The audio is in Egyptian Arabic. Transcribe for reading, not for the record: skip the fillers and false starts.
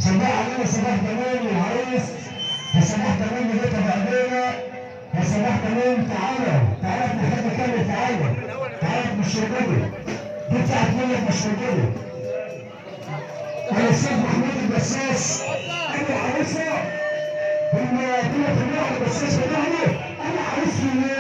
صباح علينا صباح تمام العريس، يا صباح تمام اللي بعدنا، يا صباح تمام. تعالى تعالى ابن حاجة كامل، تعالى تعالى ابن الشرقية، دي بتاعت منك مش موجودة. الاستاذ محمود البساس انا عروسه، هم كنا في النوع البساس بتاعنا، انا عروس الليلة.